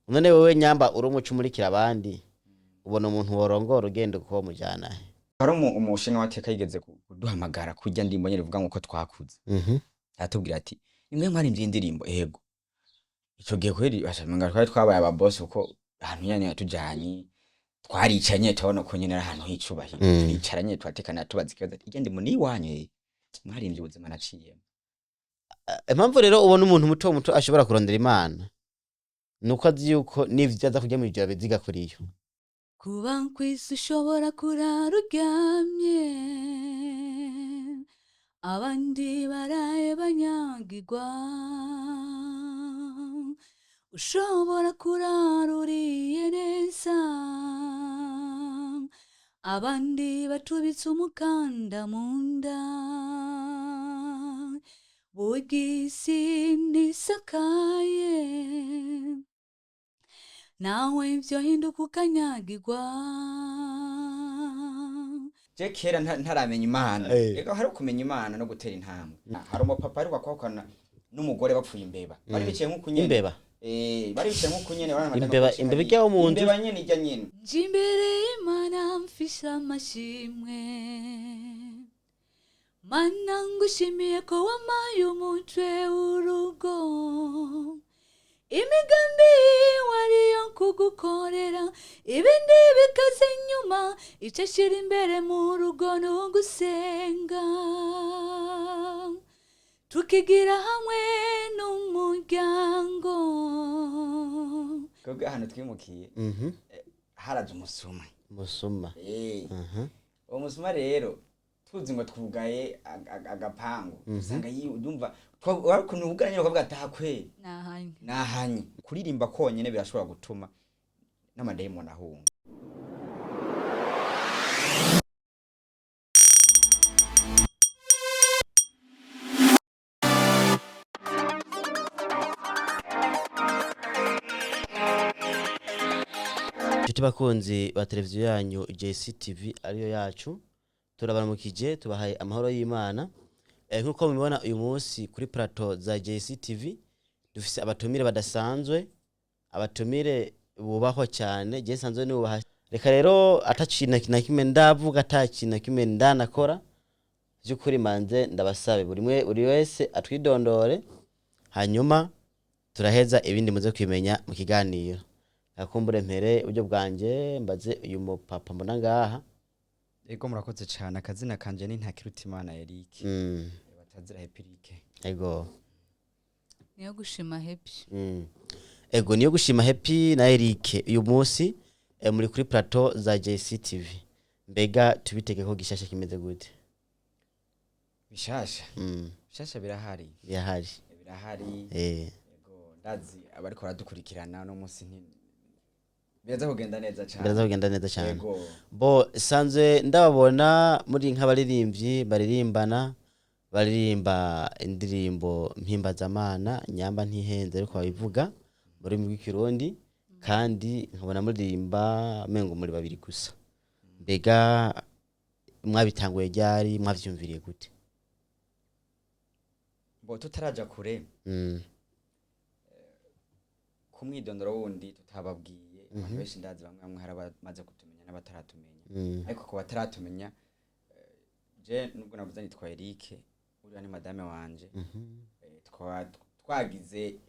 None wewe nyamba uri umuco umurikira abandi, ubona umuntu worongora ugenda uko mujana he? Hari umushinga w'amateka yigeze kuduhamagara kurya ndimbo nyene bivuga ngo twakuze. Aratubwira ati: "Nimwe mwaririmbye indirimbo?" Ego. Ico gihe kweri basha twari twabaye ababosi, kuko ahantu nyene yatujanye twaricaye nyene turabona ko nyene ari ahantu h'icubahiro. Turicara nyene turatekana, tubaza ikibazo ati: "Irya ndimo ni iwanyu mwaririmbye ubuzima naciyemo?" Impamvu rero ubona umuntu muto muto ashobora kurondera Imana nuko azi yuko n'ivyo aza kurya mw'ijoro abiziga kuri yo. Kuba kw'isi ushobora kurara uryamye, abandi baraye banyagirwa. Ushobora kurara uriye neza, abandi batubitse umukanda mu nda. Burya isi ntisakaye, nawe vyohinduka ukanyagirwa. Je kera ntaramenya Imana. Ego, hari ukumenya Imana no gutera intambwe. Hari umupapa aheruka kwahukana n'umugore bapfuye imbeba, bari bicaye nk'uku nyene. Imbeba? Eh, bari bicaye nk'uku nyene, barana. Imbeba ijya mu nzu? Imbeba nyene ijya nyene. Nje imbere y'Imana mfise amashimwe. Mana, ngushimiye ko wampaye umutwe w'urugo. Imigambi wariyo kugukorera, ibindi bikaze inyuma. Icyo ashyira imbere mu rugo ni ugusenga, tukigira hamwe n'umuryango. Twebwe ahantu twimukiye haraje umusuma. Musuma? Eh. Uwo musuma rero tuzi ngo twugaye agapangu, usanga yumva wari ukuntu wugara nyene ukavuga ati: "Aha kweri nahanye." Nahanye. Kuririmba konyene birashobora gutuma n'amadayimoni ahunga. Inshuti bakunzi ba televiziyo yanyu JCTV ariyo yacu, turabaramukije, tubahaye amahoro y'Imana. Nk'uko mubibona, uyu munsi kuri plateau za JCTV dufise abatumire badasanzwe, abatumire bubahwa cyane, je nsanzwe nubaha. Reka rero atakintu na kimwe ndavuga, atakintu na kimwe ndanakora, by'ukuri manze ndabasabe buri mwe buri wese atwidondore, hanyuma turaheza ibindi muze kwimenya mu kiganiro. Gakumbure mpere uburyo bwanje mbaze uyu mupapa mbona ngaha. Ego, murakoze cane. Akazina kanje ni Ntakirutimana Eric, batazira Hepirike. Ego. Niyo gushima Happy. Ego, niyo gushima Happy na Eric, uyu munsi muri kuri plateau za JCTV. Mbega tubitege ko gishasha kimeze gute? Bishasha? Bishasha birahari. Birahari? Birahari. Ego, ndazi abariko baradukurikirana uno munsi biraza kugenda neza cane. Biraza kugenda neza cyane. Ego. Bo sanzwe ndababona muri nk'abaririmbyi baririmbana, baririmba indirimbo mpimbazamana, nyamba ntihenze ariko babivuga mu rurimi rw'Ikirundi, kandi nkabona muririmba mengo muri babiri gusa. Mbega mwabitanguye ryari? Mwavyumviriye gute? Bo, tutaraja kure ku mwidondoro wundi tutababwiye, abantu benshi ndazi bamwe bamwe hari abamaze kutumenya n'abataratumenya. Ariko ku bataratumenya, je nubwo navuze nitwa Eric, uriya ni madame wanje. Twagize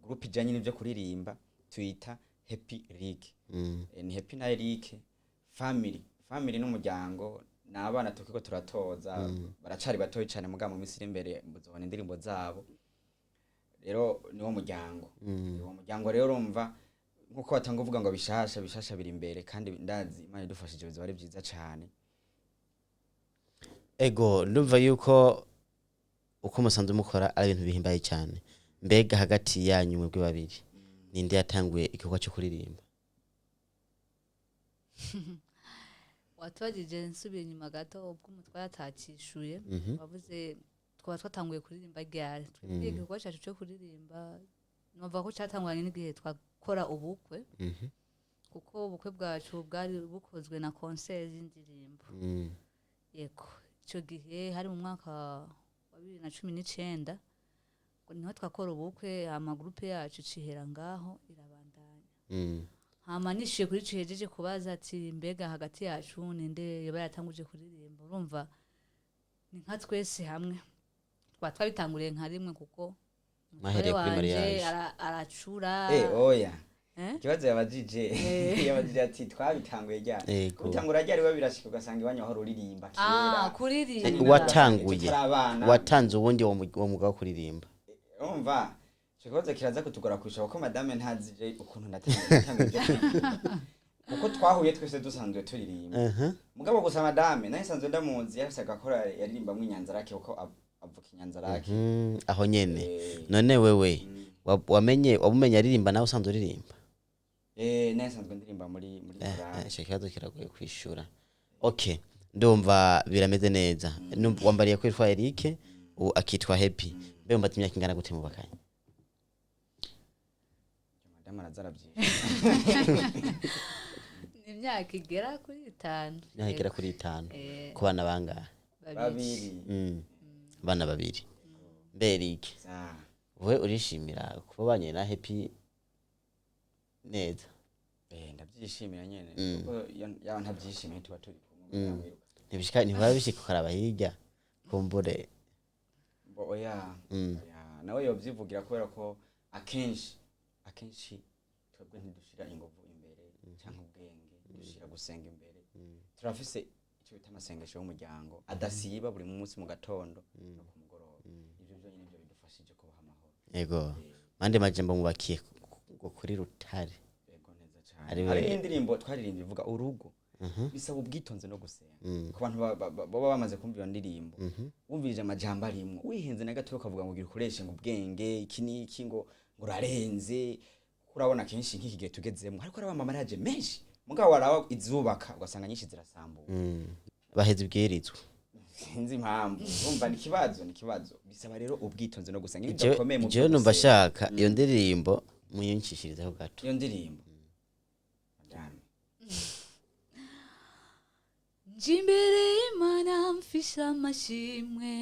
groupe ijanye n'ivyo kuririmba, tuyita Happy Rick. Ni Happy na Eric family. Family n'umuryango, ni abana tukiko turatoza, baracari batoyi cane, mugabo mu minsi iri imbere muzobona indirimbo zabo. Rero niwo muryango. Uwo muryango rero, urumva nkuko batanga uvuga ngo bishasha, bishasha biri imbere, kandi ndazi Imana idufashije bizoba ari vyiza cane. Ego, ndumva yuko uko musanzwe mukora ari ibintu bihimbaye cyane. Mbega hagati yanyu mwebwe babiri ninde yatanguye igikorwa cyo kuririmba? Watubajije nsubiye inyuma gato, ubwo umutwe yatakishuye. Wavuze twaba twatanguye kuririmba ryari? Twebwe igikorwa cyacu cyo kuririmba numva ko cyatanguranye n'igihe twakora ubukwe, kuko ubukwe bwacu bwari bukozwe na concert z'indirimbo. Yego, icyo gihe hari mu mwaka wa 2019, ngo niho twakora ubukwe, amagurupe yacu cihera ngaho irabandanya. Hama nishiye kuri ico hejeje kubaza ati mbega hagati yacu ninde yaba yatanguje kuririmba, urumva ni nka twese hamwe twa twabitanguriye nka rimwe, kuko Mwahereye kuri umutware wanje mariage. Aracura. Oya. Eh? Ikibazo yabajije ati twabitanguye ryari? Yego. Kubitangura ryari, we birashika ugasanga iwanyu wahora uririmba Ah, kera. kuririmba. Watanguye. Tutari abana. Watanze uwundi wo mwuga wo kuririmba. Urumva ico kibazo kiraza kutugora kurusha, kuko madame ntazi je ukuntu natanguye ibyo kuririmba, kuko twahuye twese dusanzwe turirimba. Mugabo gusa madame nawe nsanzwe ndamuzi, yarafise agakora yaririmbamwo Inyanzarake, kuko avuka Inyanzarake. Aho nyene. None wewe wamenye wamumenye aririmba, nawe usanzwe uririmba? Nawe nsanzwe ndirimba muri korali. Ico kibazo kiragoye kwishura. Okay, ndumva birameze neza. Wambariye ko yitwa Eric, ubu akitwa Happy. Mbe mumaze imyaka ingana gute mubakanye? Madame araza aravyishyura. Ni imyaka igera kuri 5. Imyaka igera kuri 5. Eh. Ku bana bangahe? Babiri. Babiri. Abana babiri. Mbe Eric, Za. wowe urishimira kuba ubanye na Happy neza? Ndabyishimira nyene, kuko iyo yaba ntabyishimiye tuba turi kumwe namwiruka. Ntibishika, ntibaba bishika ukaraba hirya kumbure? Bo oya. Oya, nawe yovyivugira, kubera ko akenshi twebwe ntidushira inguvu imbere canke ubwenge, dushira gusenga imbere. Turafise icyo bita amasengesho y'umuryango adasiba buri munsi mu gatondo no ku mugoroba. Ivyo vyonyene nivyo bidufashije kubaha amahoro. Yego, mande majambo mubakiye ngo kuri rutare. Yego, neza cane. Ari Hari n'indirimbo twaririmbye ivuga urugo bisaba ubwitonzi no gusenga. Ku bantu baba bamaze kumva iyo ndirimbo, wumvirije amajambo arimwo, wihenze na gato ukavuga ngo ugira ukoreshe ngo ubwenge iki n'iki, ngo urarenze, kuko urabona kenshi nk'iki gihe tugezemo hariko haraba amamariage menshi, mugabo waraba izubaka ugasanga nyinshi zirasambuka. Baheze ibwirizwa. Sinzi impamvu. Urumva ni ikibazo, bisaba rero ubwitonzi no gusenga. Iyo bidakomeye mu Jewe byo numva gusenga. shaka iyo ndirimbo muyinshishirizeho gato. Iyo ndirimbo, madame. Nje imbere y'Imana mfise amashimwe.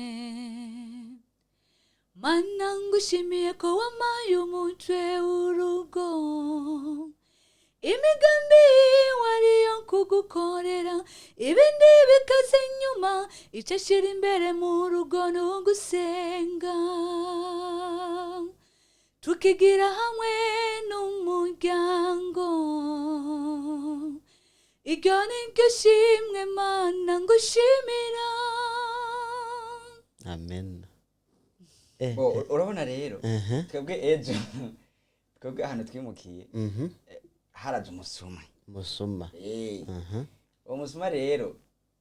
Mana, ngushimiye ko wampaye umutwe w'urugo. Imigambi wariyo kugukorera, ibindi bikaze inyuma. Icyo ashyira imbere mu rugo ni ugusenga, tukigira hamwe n'umuryango. Iryo ni ryo shimwe, Mana, ngushimira. Amen. Bo, urabona rero, twebwe ejo, twebwe ahantu twimukiye, haraje umusuma. Musuma. Uwo musuma rero,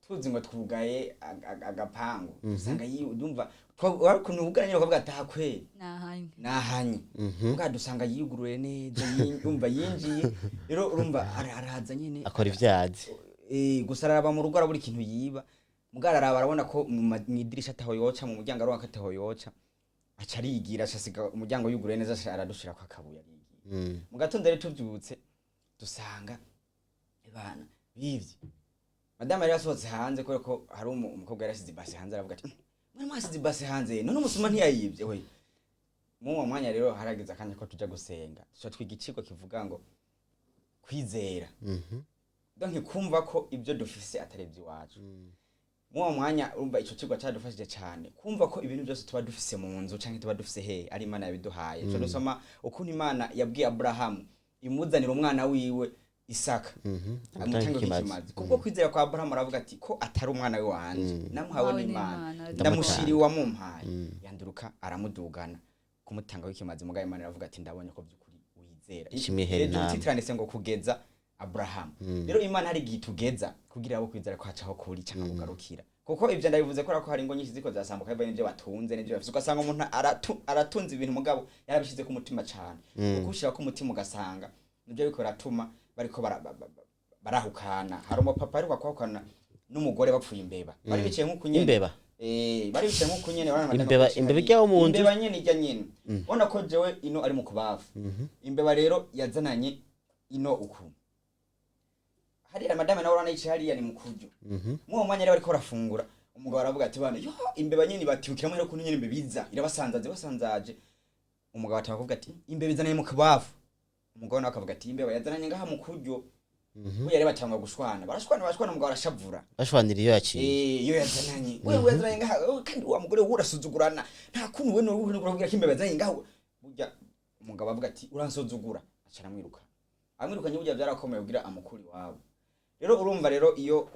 tuzi ngo twugaye agapangu, usanga yumva ukuntu wugara nyine ukavuga ati aha kweri nahanye. Nahanye. Mbwa dusanga yiguruye neza, yumva yinjiye rero, urumva araza nyine. Akora ivyazi. Gusa araraba mu rugo, arabura ikintu yiba. Mbwa araraba, arabona ko mw'idirisha ataho yoca, mu muryango arabona ko ataho yoca, aca arigira, aca asiga umuryango yuguruye neza, aca aradushirako akabuye, arigira. Mu gatondo rero tuvyutse dusanga bana bivye. Madamu yari yasohotse hanze kubera ko hari umukobwa yari yasize ibase hanze, aravuga ati: "Mwari mwasize ibase hanze, none umusuma ntiyayivye we?" Muri uwo mwanya rero harageze akanya ko tuja gusenga, tuca twiga icigwa kivuga ngo kwizera, donc kumva ko ibyo dufise atari iby'iwacu. Muri uwo mwanya, urumva ico cigwa caradufashije cane, kumva ko ibintu byose tuba dufise mu nzu canke tuba dufise he ari Imana yabiduhaye. Tuca dusoma ukuntu Imana yabwiye Aburahamu imuzanira umwana wiwe Isaka, amutanga ikimazi. ikimazi. Kubwo kwizera kwa Aburahamu aravuga ati ko atari umwana we wanje, namuhawe Muhawe n'Imana, n'Imana. ndamushiriye uwamumpaye. Yanduruka aramudugana kumutanga w'ikimazi. Mugabo Imana iravuga ati: "Ndabonye ko by'ukuri wizera." Ishimwe Hejuru intambwe. titranditse ngo kugeza Aburahamu. Rero Imana hari igihe itugeza kugira abo kwizera ko hacaho kuri cyangwa kugarukira, kuko ibyo ndabivuze kubera ko hari ingo nyinshi ziko zirasambuka bivanye n'ibyo batunze n'ibyo bafise, ugasanga umuntu aratunze ibintu, mugabo yarabishyize ku mutima cyane. Kuko ushyira ku mutima ugasanga nibyo biriko biratuma bariko barahukana. Hari umupapa aheruka kwahukana n'umugore bapfuye imbeba, bari bicaye nk'uku nyene. Imbeba? Bari bicaye nk'uku nyene, urabona madame Imbeba ko imbeba hariya. ijyaho mu nzu? Imbeba nyene ijya nyene, ubona ko jewe ino ari mu kubafu. Imbeba rero yazananye ino uku, hariya madame nawe urabona yicaye hariya ni mu kuryo. Muri uwo mwanya rero bariko barafungura, umugabo aravuga ati: "Bana yo, imbeba nyene batibukiramo rero ukuntu nyene imbeba iza irabasanzaje." Basanzaje, umugabo atanga kuvuga ati: "Imbeba izananye mu kabafu." Umugabo nawe akavuga ati imbeba yazananye ngaha mu kuryo. Burya rero batangwa gushwana, barashwana, barashwana, umugabo arashavura. Bashwanira iyo yaciye. Eh, iyo yazananye, wewe yazananye ngaha, kandi wa mugore we urasuzugurana, nta kuntu we n'uruhu n'uruhu ko imbeba yazananye ngaho. Burya umugabo avuga ati uransuzugura, aca aramwiruka, amwirukanye. Burya byarakomeye kugira amukuri iwabo. Rero urumva rero iyo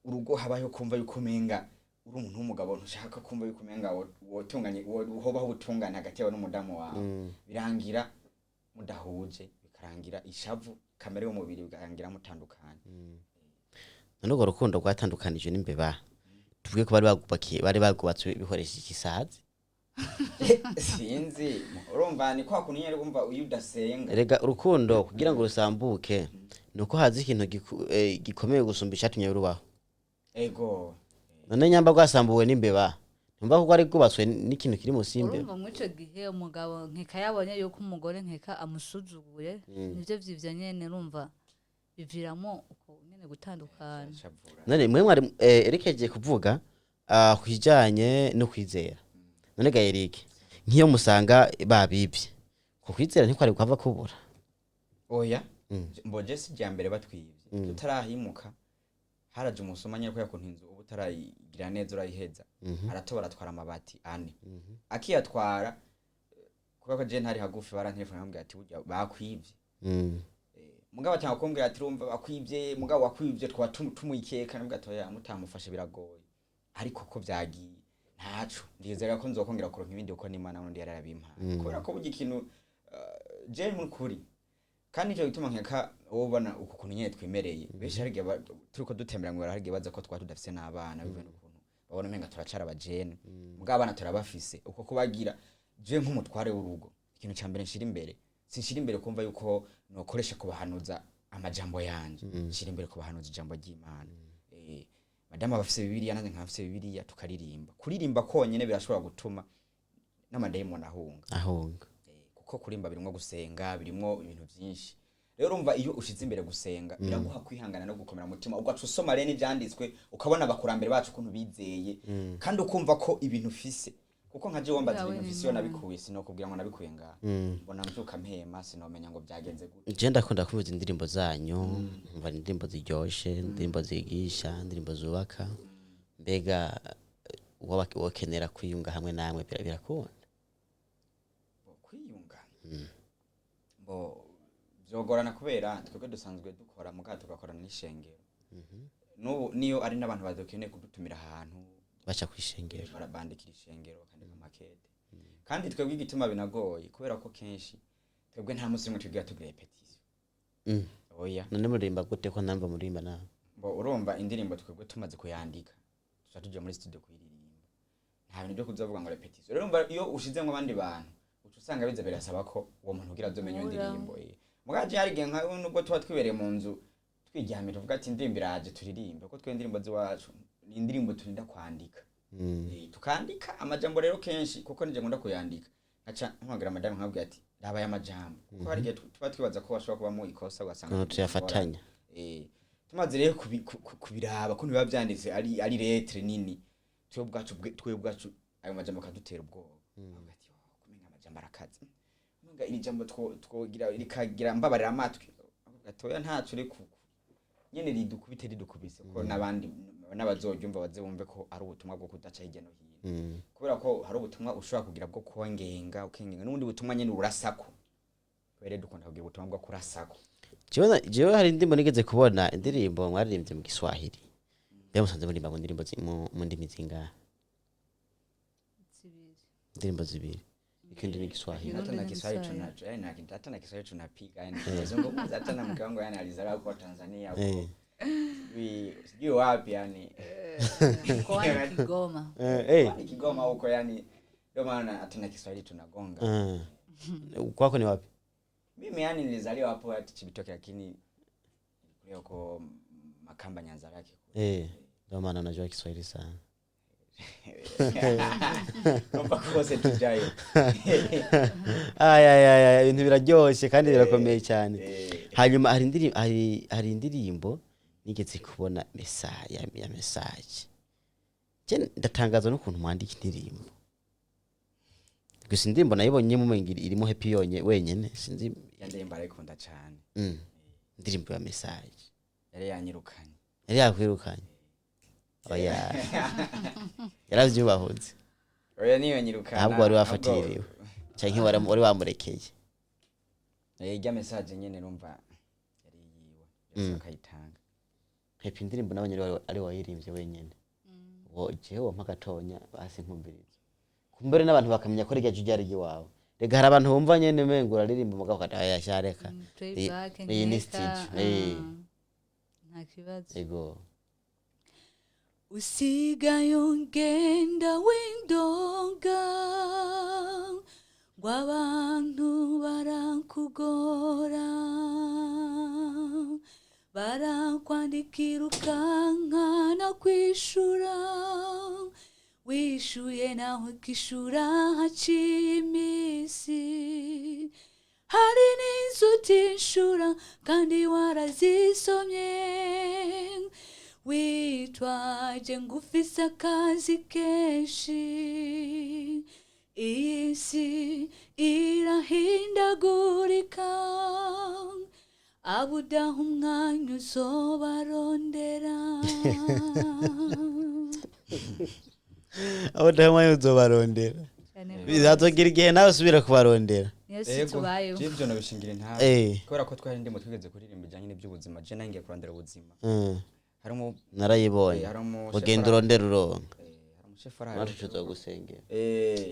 urugo habayeho kumva yuko umenga uri umuntu w'umugabo, ntushaka kumva yuko umenga wotunganye, hobaho ubutungane hagati yawe n'umudamu wawe, birangira mudahuje, bikarangira ishavu, kamere y'umubiri, bikarangira mutandukanye. None urwo rukundo rwatandukanijwe n'imbeba, tuvuge ko bari bagubakiye, bari bagubatse bikoresheje igisazi? Sinzi, urumva ni kwa kuntu nyene urumva iyo udasenga. Erega urukundo kugira ngo rusambuke ni uko haza ikintu gikomeye gusumba icatumye rubaho. Ego. None nyamba rwasambuwe n'imbeba, ntumva ko rwari rwubatswe n'ikintu kiri munsi y'imbeba? Urumva muri ico gihe umugabo nkeka yabonye yuko umugore nkeka amusuzuguye, nivyo vyivyo nyene, urumva biviramo uko nyene gutandukana. Shavura. None mwe mwari Eric yagiye kuvuga ku kijanye no kwizera. None ga Eric, nk'iyo musanga babibye, ku kwizera ntikwari kuhava kubura? Oya. Mboje si rya mbere batwivye. Tutarahimuka haraje umusoma nyene, kubera kuntu inzu uba utarayigira neza urayiheza, aratobora atwara amabati 4. Akiyatwara, kubera ko je ntari hagufi, barantelefona bambwira ati burya bakwivye. Mugabo atanga kumbwira ati urumva bakwivye, mugabo wakwivye twaba tumwikeka, nabwo ati oya, mutamufashe biragoye, ariko ko vyagiye ntaco, ndizera ko nzokongera kuronka ibindi, kuko n'Imana n'undi yarabimpaye. Kubera ko burya ikintu je mu kuri, kandi nico gituma nkeka wowe ubona uku kuntu nyene twimereye, benshi hari igihe turiko dutembera ngo hari igihe baza ko twaba tudafise n'abana, bivuye n'ukuntu babona umenga turacara abajene. Mugabo abana turabafise. Uko kubagira, je nk'umutware w'urugo, ikintu ca mbere nshira imbere, sinshira imbere kumva yuko nokoresha kubahanuza amajambo yanje, nshira imbere kubahanuza ijambo ry'Imana. Madamu abafise Bibiliya, nanjye nkabafise Bibiliya, tukaririmba. Kuririmba konyene birashobora gutuma n'amadayimoni ahunga. Ahunga. Kuko kurimba birimwo gusenga, birimwo ibintu byinshi. Rero urumva iyo ushize imbere gusenga, biraguha kwihangana no gukomera umutima, ugaca usoma rero n'ivyanditswe, ukabona abakurambere bacu ukuntu bizeye, kandi ukumva ko ibintu ufise, kuko nka jewe wambaza Yawe ibintu ni mfise iyo Imana. nabikuye, sinokubwira ngo nabikuye ngaha, mbona mvyuka mpema, sinomenya ngo byagenze gute. Je ndakunda kumva indirimbo zanyu, nkumva ni indirimbo ziryoshe, indirimbo zigisha, indirimbo zubaka. Mbega wokenera kwiyunga hamwe namwe, birakunda? Bo, kwiyunga bo vyogorana, kubera twebwe dusanzwe dukora, mugabo tugakorana n'ishengero. N'ubu niyo ari n'abantu badukeneye kudutumira ahantu, baca kwishengero. Barabandikira ishengero, bakandika amakete. Kandi twebwe igituma binagoye, kubera ko kenshi twebwe nta munsi umwe tugira tugira répétition. Oya. None muririmba gute ko ntamva muririmba nawe? Bo, urumva indirimbo twebwe tumaze kuyandika, tuca tuja muri studio kuyiririmba, nta bintu byo kuzavuga ngo répétition. Rero urumva iyo ushizemwo abandi bantu, uca usanga biza birasaba ko uwo muntu kugira azomenye iyo Uhura. ndirimbo. Mugaje hari igihe nka nubwo tuba twibereye mu nzu twiryamiye, tuvuga ati indirimbo iraje turirimbe, kuko twe indirimbo z'iwacu ni indirimbo turinda kwandika. Tukandika amajambo rero kenshi, kuko nije nkunda kuyandika, nkaca mpamagara madamu nkabwira ati raba aya majambo, kuko hari igihe tuba twibaza ko bashobora kubamo ikosa, ugasanga Ukuntu tuyafatanya. Tumaze rero kubiraba ko biba vyanditse ari lettre nini, twe ubwacu ayo majambo akadutera ubwoba. Avuga ati "Oh, kumenga amajambo arakaze, kumenga iri jambo twogira rikagira mbabarira amatwi." Avuga ati oya, ntaco, uri nyene ridukubite ridukubise, ko n'abandi n'abazoryumva baze bumve ko ari ubutumwa bwo kudaca hirya no hino. Kubera ko hari ubutumwa ushobora kugira bwo kongenga, ukengenga, n'ubundi butumwa nyene urasako. Kubera dukunda kugira ubutumwa bwo kurasako. Jewe hari indirimbo nigeze kubona, indirimbo mwaririmbye mu Giswahili. Mbega musanze muririmba mu ndirimbo mu ndimi zingahe? 2. Indirimbo zibiri, ikindi ni Kiswahili. Hata Kirundi na na Kiswahili Kiswahili. tunacho, yani hata na Kiswahili tunapiga, yani tunazungumza. Hata na mke wangu yani alizaliwa kwa Tanzania huko. Sijui wapi yani. Mkoani Kigoma. Ni Kigoma huko, yani ndio maana hata na Kiswahili tunagonga. Kwako ni wapi? Mimi yani nilizaliwa hapo hata Cibitoke, lakini nilikulia huko Makamba, Nyanza-Lac. Ndio maana unajua Kiswahili sana. Numva kose tujayo. Ay, ay, ay, ay, ibintu biraryoshe kandi birakomeye cyane. Hanyuma hari indirimbo nigeze kubona ya message. Je ndatangazwa n'ukuntu mwandika indirimbo. Gusa indirimbo nayibonye mu mengi irimo Happy yonye wenyene, sinzi. Ya ndirimbo arayikunda cane. Indirimbo ya message Yari yanyirukanye. Yari yakwirukanye? Oya, yaravyubahutse. Oya, niyo nyirukana. Ahubwo wari wafatiriwe canke wari wamurekeye? Irya message nyene numva yari yiwe yose akayitanga. Happy, indirimbo nabonye ari wayirimbye wenyene, wo jewe wampa gatonya basi nkumviriza, kumbere n'abantu bakamenya ko rirya jwi ryari iwawe. Rega hari abantu bumva nyene umengo uraririmba mugabo ukata oya shareka. Playback. Iyi ni Nkeka, studio. Nta kibazo. Ego. Usigaye ungenda windonga ngo abantu barakugora, barakwandikira ukankana kwishura, wishuye nawe ukishura haciye iminsi, hari n'inzu utishura kandi warazisomye, witwaje ngo ufise akazi kenshi. Iyi si irahindagurika, abudaha umwanya uzobarondera. Abo ndamwe uzobarondera, bizazogira igihe nawe usubira kubarondera. Niyo si tubayeho. Je ivyo nobishingira intahe kubera ko twari ndimo twigeze kuririmba ijanye n'iby'ubuzima, je nangiye kurondera ubuzima. Harimo Narayibonye. Harimo Ugenda urondera uronka. Hari umushefari. Natwe tuzogusengera.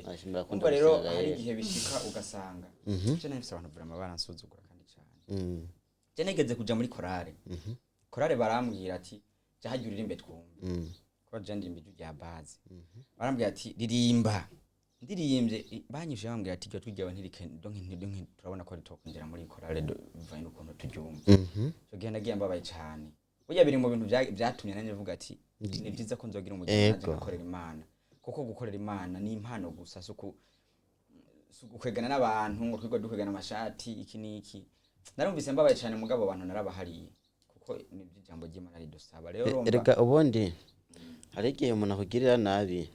Ashimira Umva rero, gusenga. hari Rero. igihe bishika ugasanga je nahise abantu vraiment baransuzugura kandi cyane. Je nigeze kuja muri korale, korale barambwira ati jya hajya uririmbe twumve, kuba je ndirimba ijwi rya baze. Barambwira ati ririmba, ndirimbye, banyishuye bambwira ati iryo jwi ryawe ntirike, donc turabona ko ritokwinjira muri korale bivanye n'ukuntu turyumva. Icyo gihe nagiye mbabaye cyane. Burya biri mu bintu byatumye nanjye mvuga ati ni byiza ko nzogira umugisha nanjye ngakorera Imana, kuko gukorera Imana ni impano gusa, si ugukwegana n'abantu ngo twigwa dukwegana amashati iki n'iki. Narumvise mbabaye cyane, mugabo abantu narabahariye kuko nibyo ijambo ry'Imana ridusaba rero urumva. Erega ubundi hari igihe umuntu akugirira nabi,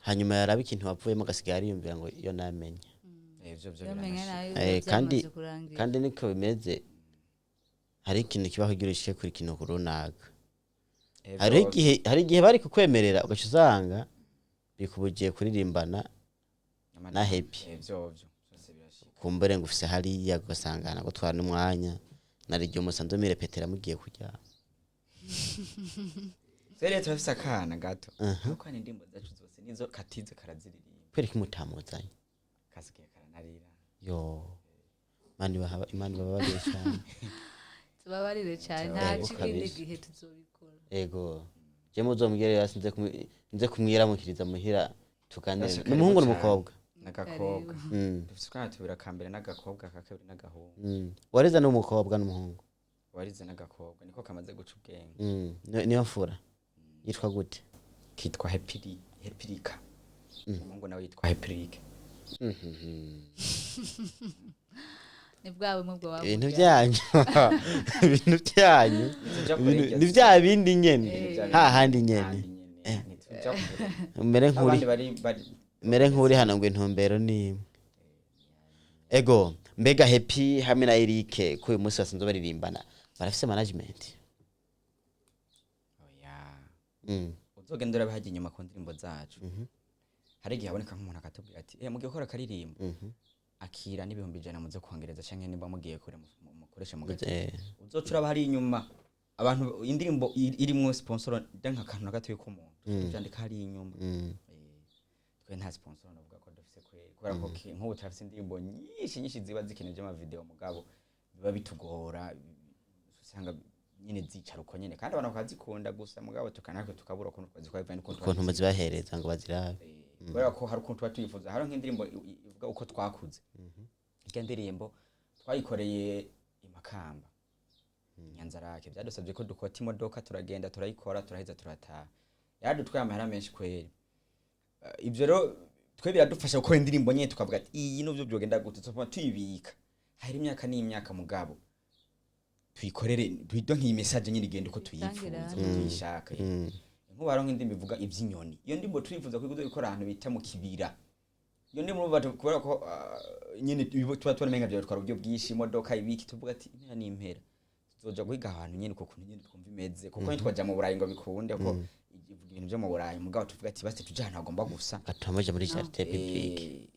hanyuma yaraba ikintu wavuyemo agasigaye ariyumvira ngo iyo namenye. Ivyo byo Yamenya biranashika. nayo byamaze kurangira. Kandi niko bimeze, hari ikintu kiba kugira ushike kuri ikintu runaka. Hari igihe bari kukwemerera ugaca usanga bikubugiye kuririmbana na Happy. Ivyo byo byose birashika. Kumbere ngo ufise hariya ugasanga nagutwara n'umwanya nari igihe umusanzu mirepetera mugiye kuryama. Rero turafise akana gato, ariko kandi indirimbo zacu zose nizo katize karaziririmba. Kubera ko mutamuzanye? Kasigaye karanarira. Yo Imana Imana ibababariye cyane. Tubabarire cyane, nta Ego, kindi kabisa. gihe tuzobikora. Ego, je muzombwire rero nze kumwiramukiriza muhira tuganire. Asha, N'umuhungu karibu. n'umukobwa? N'agakobwa. Dufise utwana tubiri, akambere n'agakobwa, aka kabiri n'agahungu. Warize n'umukobwa n'umuhungu? Warize n'agakobwa, niko kamaze guca ubwenge. Niyo mfura yitwa gute? Kitwa Hepiri, Hepirika. Umuhungu nawe yitwa Hepirike. Ni bwa bumwe bwo Ibintu byanyu, ibintu byanyu. Ntituja kure iryo Ni zina. bya bindi nyene. Hahandi nyene. Hahandi nyene, ntituja kure. Mere nk'uri Abandi bari mere nk'uri hano ngo intumbero ni imwe. Ego, mbega Happy hamwe na Eric ko uyu munsi basanzwe baririmbana, barafise management? Oya. Uzogenda urabe inyuma ku ndirimbo zacu, hari igihe haboneka nk'umuntu akatubwira ati mugiye gukora akaririmbo, akira n'100,000 muze kongereza, canke nimba mugiye kure mukoreshe mu gace. Uzoca uraba hari inyuma abantu indirimbo irimwo sponsor danka akantu na gatoyi k'umuntu tuvyandika hari inyuma. Twe nta sponsor navuga ko dufise kweri, kubera ko nk'ubu turafise indirimbo nyinshi nyinshi ziba zikeneje ama video, mugabo biba bitugora, usanga nyine zicara uko nyene kandi abantu bakazikunda gusa, mugabo tukanatwe tukabura ukuntu twazikora bivanye n'ukuntu Ukuntu muzibahereza ngo bazirabe. Kubera ko hari ukuntu tuba tuyifuza. Hari nk'indirimbo ivuga uko twakuze, irya ndirimbo twayikoreye i Makamba, Nyanzarake. Byadusabye ko dukota imodoka turagenda turayikora, turaheza turataha, yaradutwaye amahera menshi kweri. Ibyo rero twe biradufasha gukora indirimbo nyine tukavuga ati iyi nubyo byogenda gute tuzopfa tuyibika hari imyaka n'imyaka, mugabo tuyikorere duhite nk'iyi message nyine igenda uko tuyifuza, Tuyitangire. uko tuyishaka. Nk'ubu hariho nk'indirimbo ivuga iby'inyoni, iyo ndirimbo turifuza ko ikora ahantu bita mu kibira. Iyo ndi murumva kubera ko nyine tuba tubona byo twara uburyo bwinshi, imodoka, ibiki, tuvuga ati impera ni impera, tuzoja guhiga ahantu nyine uko kuntu nyine twumva imeze, kuko ntitwaja mu Burayi ngo bikunde, kuko ivuga ibintu byo mu Burayi. Mugabo tuvuga ati basi tuje ahantu hagomba gusa. Gatuma muja muri jardin public.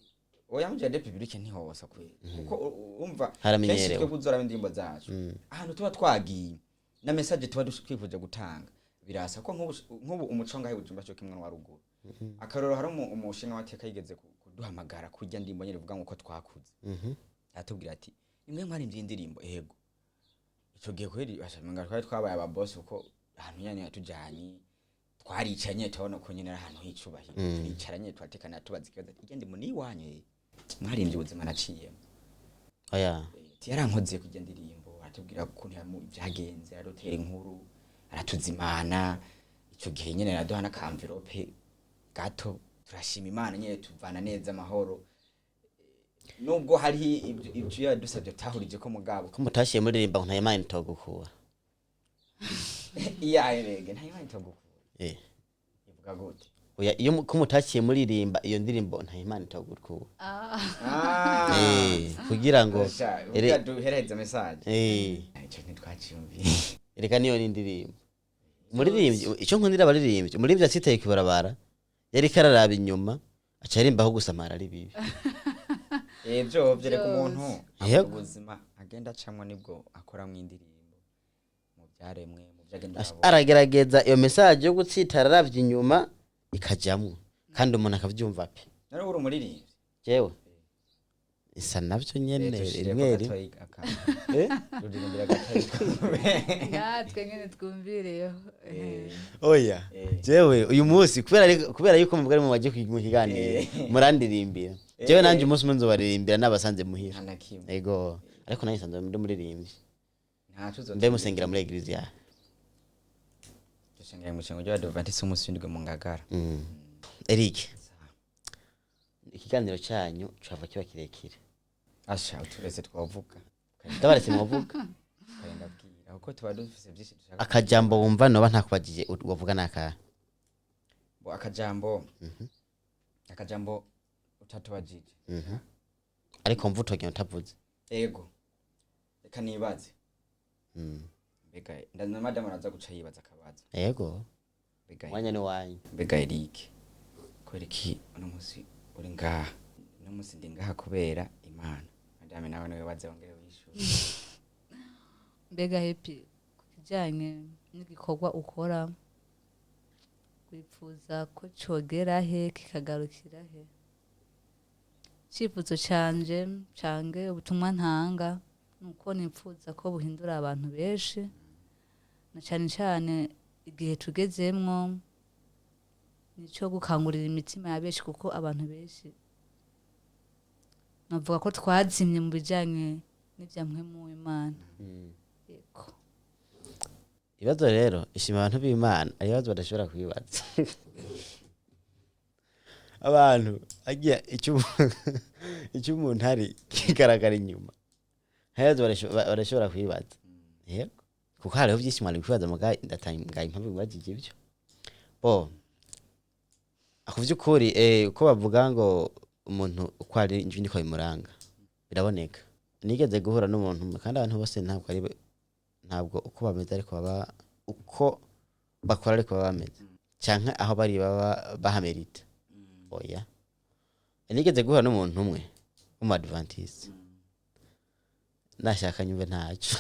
Oya, mu jardin public ntihosa kweli, kuko umva, Haramenyerewe. kenshi twebwe uzoraba indirimbo zacu, ahantu tuba twagiye na message tuba twifuje gutanga birasa, ko nk'ubu umuco ngahe Bujumbura cyo kimwe wa ruguru. Akarorero, hari umushinga w'amateka yigeze kuduhamagara kurya ndimbo nyine ivuga ngo uko twakuze, aratubwira ati: "Nimwe mwaririmbye indirimbo?" Ego. Ico gihe kweri ashamanga twari twabaye ababosi, kuko ahantu nyene yatujanye twaricaye nyene tubona ko nyene ari ahantu h'icubahiro, turicara nyene turatekana, tubaza ikibazo ati: "Irya ndimo ni iwanyu mwaririmbye ubuzima naciyemo?" Oya. Ati yarankoze kurya ndirimbo, aratubwira ukuntu vyagenze, aradutera inkuru, aratuzimana. Ico gihe nyene araduha n'akamverope gato, turashima Imana nyene, tuvana neza amahoro, nubwo hari ibyo yadusabye tutahurije ko, mugabo Ko mutashiye muririmba ngo nta Imana itogukura? Iyaye rege, nta Imana itogukura? Ivuga gute? Oya, iyo ko mutashiye muririmba iyo ndirimbo nta Imana itogukura. Kugira ngo Asha, kugira duhereze message. Ico ntitwaciyumviye. Reka, niyo ni indirimbo umuririmbyi, icyo nkundira abaririmbyi, umuririmbyi atsitaye kwibarabara yariko araraba inyuma, aca arimbaho gusamara ari bibi. Byo vyereka umuntu Yego. avuga ubuzima agenda acamwo, nibwo akoramwo indirimbo, mu byaremwe, mu byo agenda arabona. Aragerageza iyo message yo gutsitara aravye inyuma ikajamwo, kandi umuntu akavyumva pe. None uri umuririmbyi? Jewe isa navyo nyene. Dushireko Rimwe rimwe. gatoyi ruririmbira gatoyi twumve. Natwe nyene twumvireyo. Oya. Jewe uyu munsi kubera yuko muvuga ari mu baje mu kiganiro, murandirimbira, jewe nanje umunsi umwe nzobaririmbira nabasanze muhira. Nta na kimwe. Ego, ariko nanjye nsanzwe ndi umuririmbyi. Ntaco. Mbe musengera muri église ya? Dusengera mu nsengero ry'Abadventiste umunsi w'indwi mu Ngagara. Eric, ikiganiro cyanyu cava kiba kirekire. Asha, uturetse twavuga. Ndabaretse mwavuga. Ukarinda bwira, kuko tuba dufise byinshi dushaka. Akajambo wumva noba ntakubagije wavuga nakahe? Bo, akajambo utatubajije? Ariko mva utogenda utavuze. Ego, reka nibaze. Mbega na madamu araza guca yibaza akabazo. Yego. Mbega Umwanya ni wanyu. Mbega Eric, kubera iki uno munsi uri ngaha? Uno munsi ndi ngaha kubera Imana. Madame nawe niwe baze wongere wishure. Mbega Happy, ku kijyanye n'igikorwa ukora, wifuza ko cogera he, kikagarukira he? Icyifuzo canje cange, ubutumwa ntanga, ni uko nifuza ko buhindura abantu benshi, na cane cane igihe tugezemwo nico gukangurira imitima ya benshi, kuko abantu benshi navuga ko twazimye mu bijanye n'ivya mpwemu w'Imana. Yego. Ibibazo rero, ishima abantu b'Imana, ari ibibazo badashobora kwibaza abantu agiye icyo umuntu ari kigaragara inyuma. Hari ibibazo badashobora kwibaza. Yego, kuko hariho byinshi mwari kwibaza, muga ndatanga impamvu mwibajije ibyo. Bo ku by'ukuri, uko bavuga ngo umuntu uko ari injwi niko bimuranga, biraboneka. Nigeze guhura n'umuntu umwe, kandi abantu bose ntabwo ari ntabwo uko bameze ariko baba uko bakora, ariko baba bameze canke aho bari baba bahamerita. Oya, nigeze guhura n'umuntu umwe w'umu-adventiste, nashaka nyumve ntaco.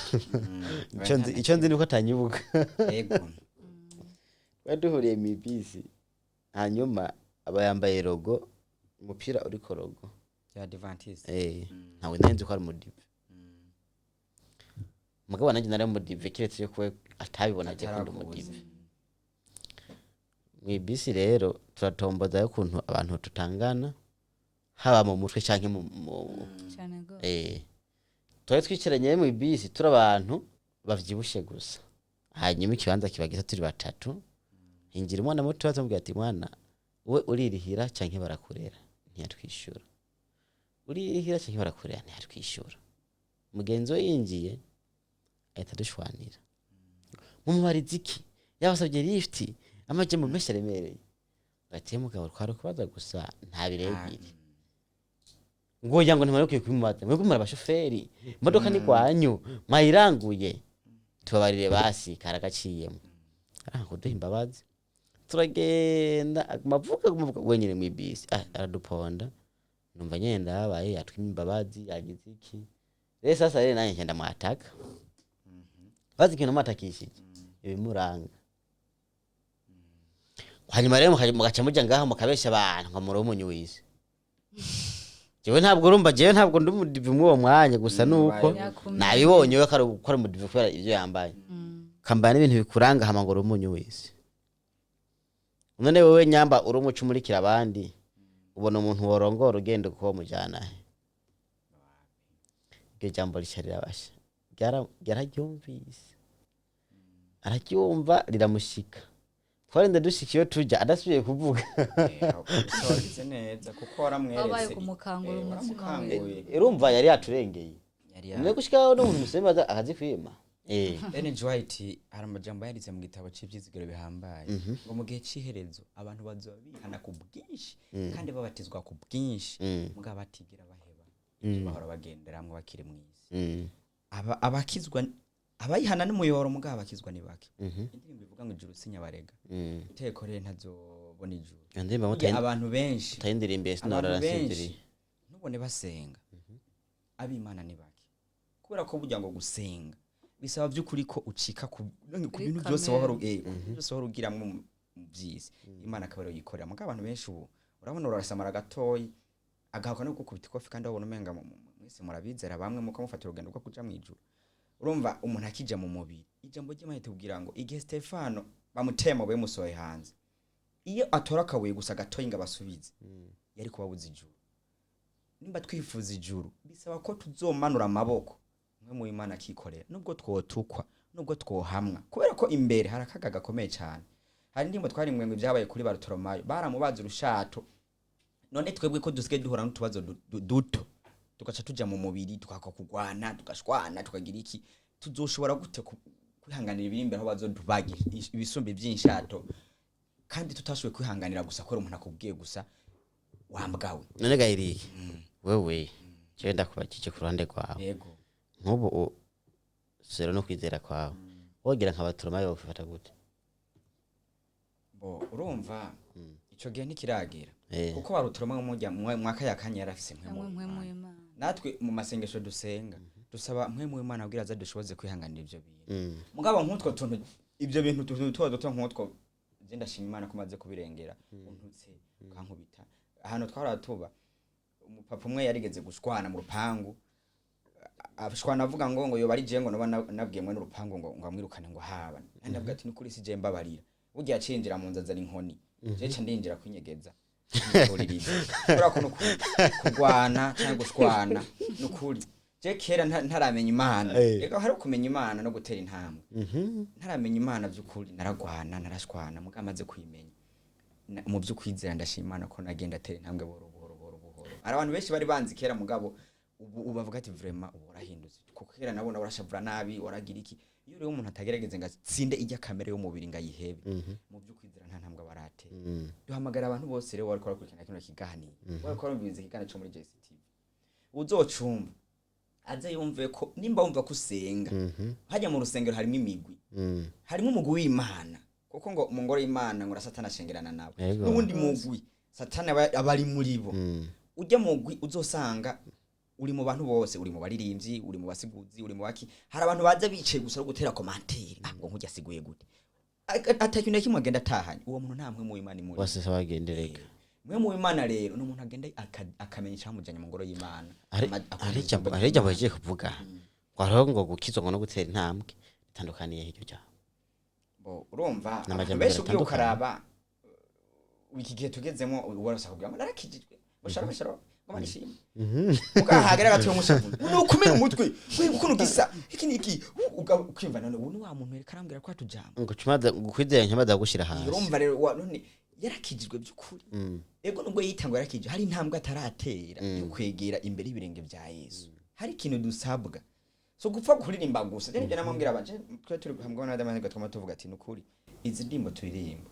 Ico nzi nuko atanyibuka. Twari duhuriye mw'ibisi, hanyuma aba yambaye logo, umupira uriko logo Ya Adventiste. Ntabwo nari nzi ko ari umudive. Mugabo nanjye nari umudive, kiretse yuko we atabibona agiye kunda. Atarakuzi. Umudive mw'ibisi rero turatomboza ukuntu abantu tutangana, haba mu mutwe canke mu Cyane rwose. Twari twicaranye mw'ibisi turi abantu bavyibushe gusa, hanyuma ikibanza kiba gisa, turi batatu, hinjira umwana muto, tumubwira ati: "Mwana we, uririhira canke barakurera?" Ntiyatwishura. "Uririhira canke barakurera?" Ntiyatwishura. Mugenzi we yinjiye ahita adushwanira: "Mumubariza iki? Yabasabye lift, amajambo menshi aremereye." Ati: "Mugabo, twari kubaza gusa, nta birebire." Ngo oya, ngo ntimanukiye kubimubaza, mwebwe muri abashoferi, imodoka ni gwanyu, mwayiranguye, tubabarire basi, karagaciyemo. Aranga kuduha imbabazi. Turagenda, aguma avuga, aguma avuga wenyine mw'ibisi. Ah, araduponda. Numva nyene ndababaye, yatwima imbabazi, yagize iki. Rero sasa rero nanjye ngenda mwataka, bazi ikintu mwatakishije ibimuranga. Hanyuma rero mugaca muja ngaho mukabesha abantu ngo muri umunyu w'isi. Jewe ntabwo, urumva, jewe ntabwo ndi umudive mw'uwo mwanya gusa. Nuko Yakumye. nabibonye we ko ari umudive kubera ivyo yambaye, kambara n'ibintu bikuranga, hama ngo uri umunyu w'isi. None wewe nyamba uri umuco umurikira abandi, ubona umuntu worongora ugenda uko mujyana he? Iryo jambo rica rirabasha. Yararyumvise, araryumva, riramushika. Twarinze dushika iyo tujya adasubiye kuvuga. Gusa wagize neza kuko waramweretse. Wabaye kumukangura umutima we. Waramukanguye. Urumva yari yaturengeye. Yari Umwe gushikaho n'umuntu musema akazikwima. Ellen G. White hari amajambo yanditse mu gitabo cy'ibyizigiro bihambaye, ngo mu gihe cy'iherezo abantu bazoba bihana ku bwinshi kandi babatizwa ku bwinshi, mugabo batigera baheba ibyo bahora bagenderamwo bakiri mu isi. Abakizwa, abayihana n'umuyoboro, mugabo abakizwa ni bake. Indirimbo ivuga ngo ijuru sinyabarega, iteko rero ntazobona ijuru. Iyo ndirimbo Burya abantu benshi, mutayindirimbiye sinora abantu benshi nsinziriye. ntubone basenga, ab'Imana ni bake, kubera ko burya ngo gusenga bisaba by'ukuri ko ucika ku Kuri bintu byose kamere. wahora ku bintu byose wahora ugiramwo mu by'isi, Imana akaba ariyo yikorera. Mugabo abantu benshi ubu urabona urasamara gatoyi agahakwa no gukubita ikofi, kandi wabona umenga mwese murabizera bamwe muko mufata urugendo rwo kuja mu ijuru. Urumva umuntu akija mu mubiri, ijambo ry'Imana ritubwira ngo igihe Stefano bamuteye amabuye musohoye hanze, iyo atora akabuye gusa gatoyi ngo abasubize, yari kubabuza ijuru. Nimba twifuza ijuru, bisaba ko tuzomanura amaboko mwe mu Imana akikorera, nubwo twotukwa, nubwo twohamwa, kubera ko imbere hari akaga gakomeye cyane. Hari indirimbo twarimwe ngo ibyabaye kuri Barutolomayo, baramubaza urushato. None twebwe ko dusigaye duhura n'utubazo duto tugaca tuja mu mubiri, tukaka kugwana, tugashwana, tukagira iki, tuzoshobora gute kwihanganira ibiri imbere aho bazotubaga ibisumbi by'inshato, kandi tutashoboye kwihanganira gusa kubera umuntu akubwiye gusa wambwawe? None gahirike, wewe jewe ndakubakije ku ruhande rwawe. Yego. Nk'ubu sero no kwizera kwawe, wogira nka Batoromayo bafata gute? Bo urumva ico gihe ntikiragera, kuko baruturoma mujya mwaka yakanya yarafise mwe Namwe mu mwe Imana. mu Imana. Natwe mu masengesho dusenga dusaba mwe mu Imana kugira aza dushoboze kwihanganira ivyo bintu. Mugabo nk'utwo tuntu, ibyo bintu tuntu duto duto nk'utwo, je ndashima Imana ko maze kubirengera. Untutse ukankubita, ahantu twahora tuba, umupapa umwe yarigeze gushwana mu rupangu, ashwana avuga ngo yoba ari je ngo noba nabwiye mwene urupangu ngo amwirukane, ngo haba. Ndavuga ati nukuri si je, mbabarira. Burya yacinjira mu nzu azana inkoni, je ca ndinjira kwinyegeza ntuririza, kubera ko nukuri kurwana cyangwa gushwana, nukuri je kera ntaramenya Imana. Reka, hari kumenya Imana no gutera intambwe. Ntaramenya Imana by'ukuri naragwana, narashwana, mugabo amaze kuyimenya mu by'ukwizera, ndashima Imana ko nagenda atera intambwe buhoro buhoro buhoro buhoro. Hari abantu benshi bari banzi kera, mugabo ubu bavuga ati vraiment ubu warahindutse, kuko kera nabona warashavura nabi, waragira iki. Iyo rero umuntu atagerageze ngo atsinde ijya kamere y'umubiri ngo ayihebe, mu by'ukwizera nta ntambwe aba aratera. Duhamagara abantu bose rero wariko barakurikirana kino kiganiro, wariko barumviriza ikiganiro cyo muri JCTV, uzocumva aze yumve ko nimba wumva ko usenga, hajya mu rusengero harimo imigwi, harimo umugwi w'Imana, kuko ngo mu ngoro y'Imana ngo Satani ashengerana nawe. N'ubundi mugwi Satani aba ari muri bo. Ujya mugwi uzosanga uri mu bantu bose, uri mu baririmbyi, uri mu basiguzi, uri mu baki. Hari abantu baza bicaye gusa no gutera commentaire, ah ngo nkujya asiguye gute, atakintu na kimwe agenda atahanye. Uwo muntu nta mwe mu Imana imuri. Bose se bagendereka. Mwe mu Imana rero ni umuntu agenda akamenya icyamujanye mu ngoro y'Imana. Hari akumva hari ijambo ijambo hari ijambo ry'Imana. rigiye kuvuga ngo hariho ngo gukizwa ngo no gutera intambwe bitandukaniye hiryo jambo. Bo urumva Ni abantu amajyambere benshi ugiye atandukanye. ukaraba iki gihe tugezemo, warasa kugira ngo narakijijwe, bashara bashara ngo manishimwe, ukahagera gatoya umushavu nukumena umutwe we ukuntu gisa iki niki, ukimva none ubu ni wa muntu yereka arambwira ko atujambo. Ngo cumaze kwizera ntimaze gushira hasi. Urumva rero none yarakijijwe by'ukuri? Ego, nubwo yitangwa yarakijijwe, hari intambwe ataratera yo kwegera imbere y'ibirenge bya Yesu. Hari ikintu dusabwa, so gupfa kuririmba gusa. Je nibyo namubwira abanje twe turi hamwe n'abandi twama tuvuga ati nukuri izi ndirimbo turirimba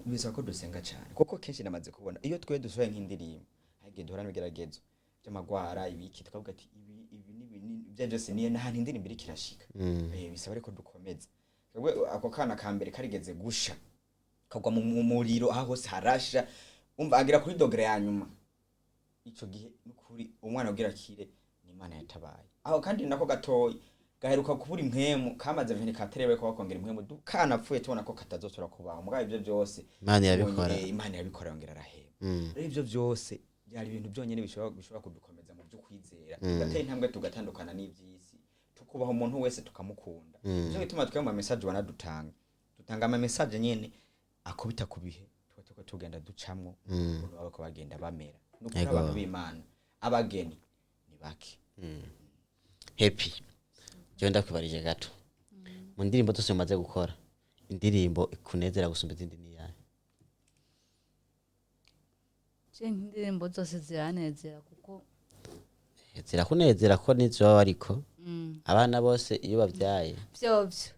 bisaba ko dusenga cyane, kuko kenshi namaze kubona iyo twe dusohoye nk'indirimbo hari igihe duhura n'ibigeragezo. By'amagwara ibiki, tukavuga ati ibi ibi n'ibi ibyo byose niyo n'ahantu indirimbo iriko irashika. Bisaba ariko dukomeze. Twebwe ako kana ka mbere karigeze gusha, kagwa mu muriro, aho hose harasha, umva agera kuri degré ya nyuma. Ico gihe nukuri umwana ugira akire ni Imana yatabaye aho. Kandi nako gatoyi gaheruka kubura impwemu, kamaze vingt-quatre ko bakongera impwemu, kanapfuye tubona ko katazosubira kubaho. Mugabo ivyo byose Imana irabikora. Imana irabikora, yongera arahema. Rero ivyo byose byari ibintu byonyine bishobora kudukomeza mu byo kwizera, tugatera intambwe, tugatandukana n'iby'isi, tukubaha umuntu wese, tukamukunda. Nico gituma twebwe mu message banadutanga, dutanga ama message nyene akubita ku bihe tuba turiko tugenda ducamwo, ukuntu baba bariko bagenda bamera. Nukuri abantu b'Imana, abageni ni bake. Happy, jewe ndakwibarije gato, mu ndirimbo zose mumaze gukora, indirimbo ikunezera gusumba izindi ni iyahe? Je indirimbo zose ziranezera kuko Zirakunezera ko nizo baba, ariko abana bose iyo babyaye vyovyo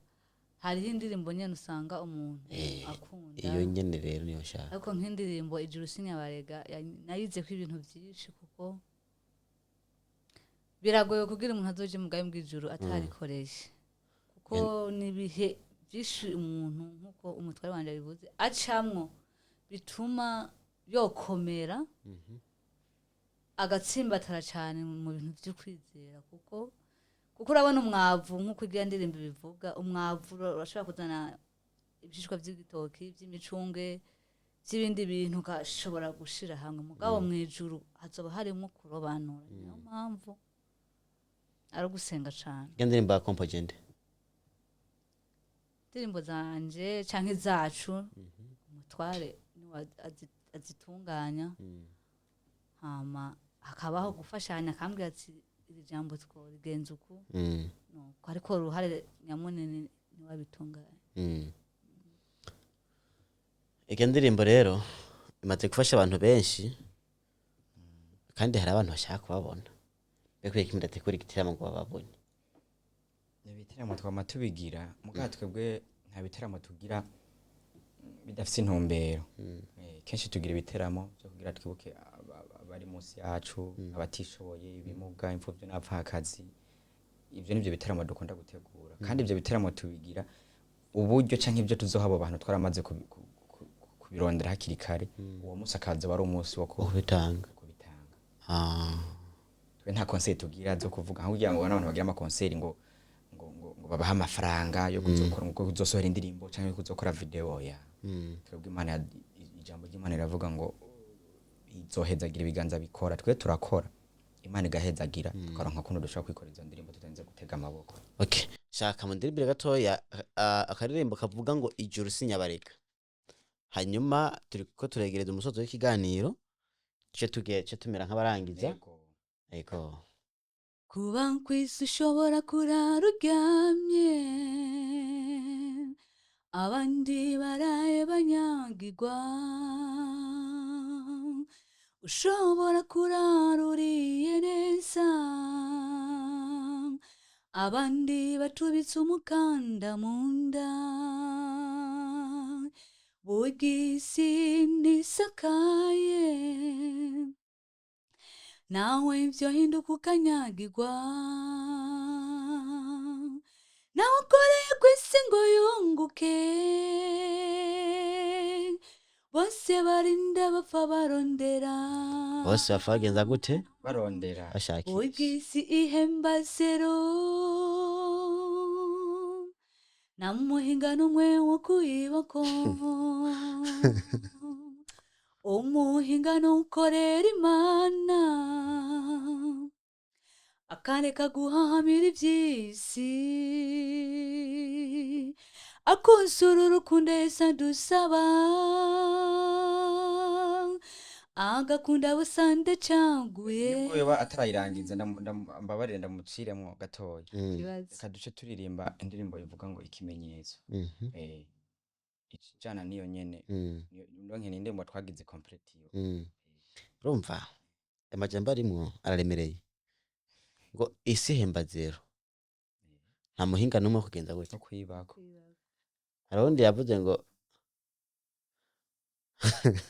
hariho indirimbo nyene usanga umuntu akunda. Iyo nyene rero niyo nshaka. Ariko nk'indirimbo Ijuru Sinyabarega nayizeko ibintu byinshi, kuko biragoye kugira umuntu azoje mu bwami bw'ijuru atarikoresha, kuko n'ibihe byinshi umuntu, nk'uko umutware wanje abivuze, acamwo bituma yokomera, agatsimbatara cyane mu bintu byo kwizera, kuko urabona umwavu, nk'uko irya ndirimbo bivuga, umwavu urashobora kuzana ibishishwa by'igitoki, by'imicunge, by'ibindi bintu, ugashobora gushira hamwe. Mugabo mu ijuru hazoba harimo kurobanura. Niyo mpamvu ari ugusenga cane. Iyo ndirimbo ya composé nde? Indirimbo zanje canke zacu, umutware niwe azitunganya, hama hakabaho gufashanya, akambwira ati iri jambo tworigenza uku. Nuko ariko uruhare nyamunini niwe abitunganya. Iyo ndirimbo rero imaze gufasha abantu benshi, kandi hari abantu bashaka kubabona. Mbega ko mudategura igiteramo ngo bababone? Ibiteramo twama tubigira, mugabo twebwe nta biteramo tugira bidafise intumbero. Kenshi tugira ibiteramo byo kugira twibuke abari munsi yacu, abatishoboye, ibimuga, imfuvyi n'abapfakazi. Ivyo nivyo biteramo dukunda gutegura, kandi ivyo biteramo tubigira uburyo canke ivyo tuzoha abo bantu twaramaze kubirondera hakiri kare. Uwo munsi akaza wari umunsi wo kubitanga. Kubitanga. Twe nta concert tugira zo kuvuga aho kugira ngo abantu bagira ama concert ngo babahe amafaranga yo kuzokora, ngo kuzosohora indirimbo cyangwa kuzokora video ya. Twebwe Imana ijambo ry'Imana riravuga ngo izohezagira ibiganza bikora. Twe turakora, Imana igahezagira, tukaronka kuntu dushobora kwikora izo ndirimbo tutarinze gutega amaboko. Okay, shaka mu ndirimbire gatoya akaririmbo kavuga ngo Ijuru Sinyabareka, hanyuma turiko turegereza umusozo w'ikiganiro, ce tuge ce tumera nk'abarangiza. Yego. Ego. Kuba kw'isi ushobora kurara uryamye, abandi baraye banyagirwa, ushobora kurara uriye neza, abandi batubitse umukanda mu nda. Burya isi ntisakaye, nawe vyohinduka ukanyagirwa. Nawe ukoreye kw'isi ngo yunguke, bose barinda bapfa barondera. Bose bapfa bagenza gute? Barondera. Bashakisha. Burya isi ihemba zero, nta muhinga n'umwe wo kuyibako. Umuhinga n'ukorera Imana, akareka guhahamira iby'isi, akuzura urukundo Yesu adusaba, agakunda busande caguye. Nubwo yoba atarayirangiza, mbabarire ndamuciremwo gatoya. Reka duce turirimba indirimbo ivuga ngo Ikimenyetso. Ijana niyo nyene. Ndonke ni indirimbo twagize complete yo. Urumva amajambo arimwo araremereye, ngo isi ihemba zero, nta muhinga n'umwe wo kugenza gutya. No kwibako. Hari uwundi yavuze ngo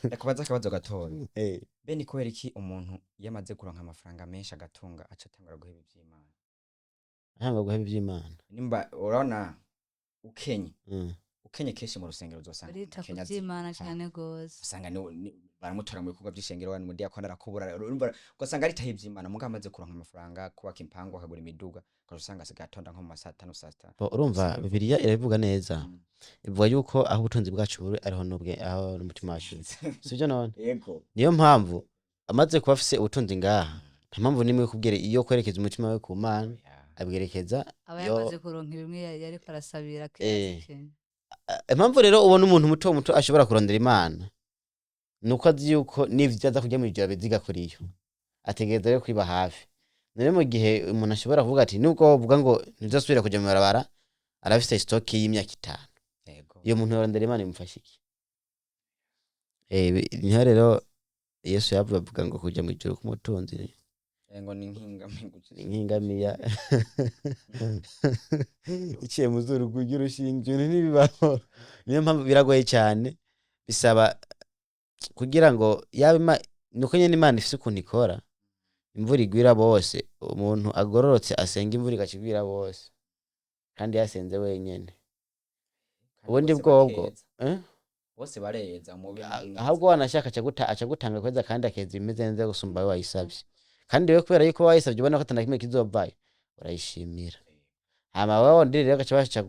Ndakubaza akabazo gatoya. Eh, Be ni kubera iki umuntu iyo amaze kuronka amafaranga menshi agatunga aca atangura guheba ivy'Imana? Ntanga guheba ivy'Imana. Nimba urabona ukenye, ukenye kenshi mu rusengero uzosanga Barita ku umukenya vy'Imana azi- cane gose. Usanga baramutora mu bikorwa vy'ishengero, wa mudiyakoni arakubura, urumva ugasanga aritaho ivy'Imana. Mugabo amaze kuronka amafaranga, kubaka impangu, akagura imiduga, ugaca usanga asigaye atonda nko mu ma 5:00, 6:00. Bo, urumva Bibiliya irabivuga neza. Ivuga yuko aho ubutunzi bwacu buri ariho n'ubwe aho n'umutima wacu uri. Sivyo none? Yego. Niyo mpamvu amaze kuba afise ubutunzi ngaha, nta mpamvu n'imwe yo kubwira iyo kwerekeza umutima we ku Mana, abwerekeza Aba yo yamaze kuronka bimwe yariko arasabira kera. Impamvu rero ubona umuntu muto muto ashobora kurondera Imana nuko azi yuko n'ivyo aza kurya mw'ijoro abiziga kuri yo, ategereza rero kwiba hafi. None mu gihe umuntu ashobora kuvuga ati nubwo wovuga ngo ntuzosubira kuja mw'ibarabara, arafise stock y'imyaka 5. Iyo muntu yorondera Imana imufasha iki? Niho rero Yesu yavuga avuga ngo kuja mw'ijuru k'umutunzi Ngo ni nk'ingamiya. Ni nk'ingamiya iciye mu zuru ry'urushinge, ibintu ntibibaho. Niyo mpamvu biragoye cyane, bisaba kugira ngo yaba nuko nyene Imana ifise ukuntu ikora, imvura igwira bose. Umuntu agororotse asenga, imvura igaca igwira bose, kandi yasenze wenyene. Kandi Ubundi bose bwobwo bakeza. Eh? Bose bareza umubi n'umwiza. Ahubwo wanashaka aca gutanga kweza, kandi akeza imeze neza gusumba we wayisavye. Kandi wewe kubera yuko wayisavye ubona ko atana kimwe kizovayo, urayishimira. Hama wewe wundi rero agaca basha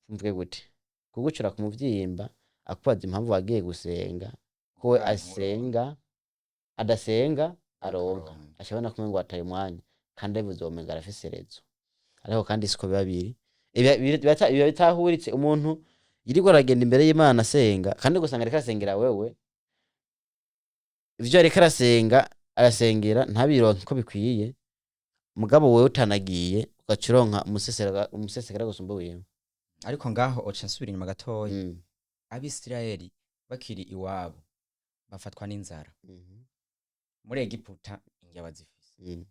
mvuge gute, kugucura ku muvyimba, akubaza impamvu wagiye gusenga, ko we Muga asenga adasenga aronka. Akaronka. Ashobora kumwe ngo wataye umwanya, kandi abivuze womenga arafise rezo, ariko kandi siko biba biri. Biba bitahuritse. Umuntu yirirwa aragenda imbere y'Imana asenga, kandi ugasanga ariko arasengera wewe, ivyo ariko arasenga arasengera ntabironke uko bikwiye, mugabo wewe utanagiye ugaca uronka umusesekara gusumba wiwe. Ariko ngaho oca nsubira inyuma gatoya. Abisirayeli bakiri iwabo bafatwa n'inzara. Muri Egiputa indya bazifise.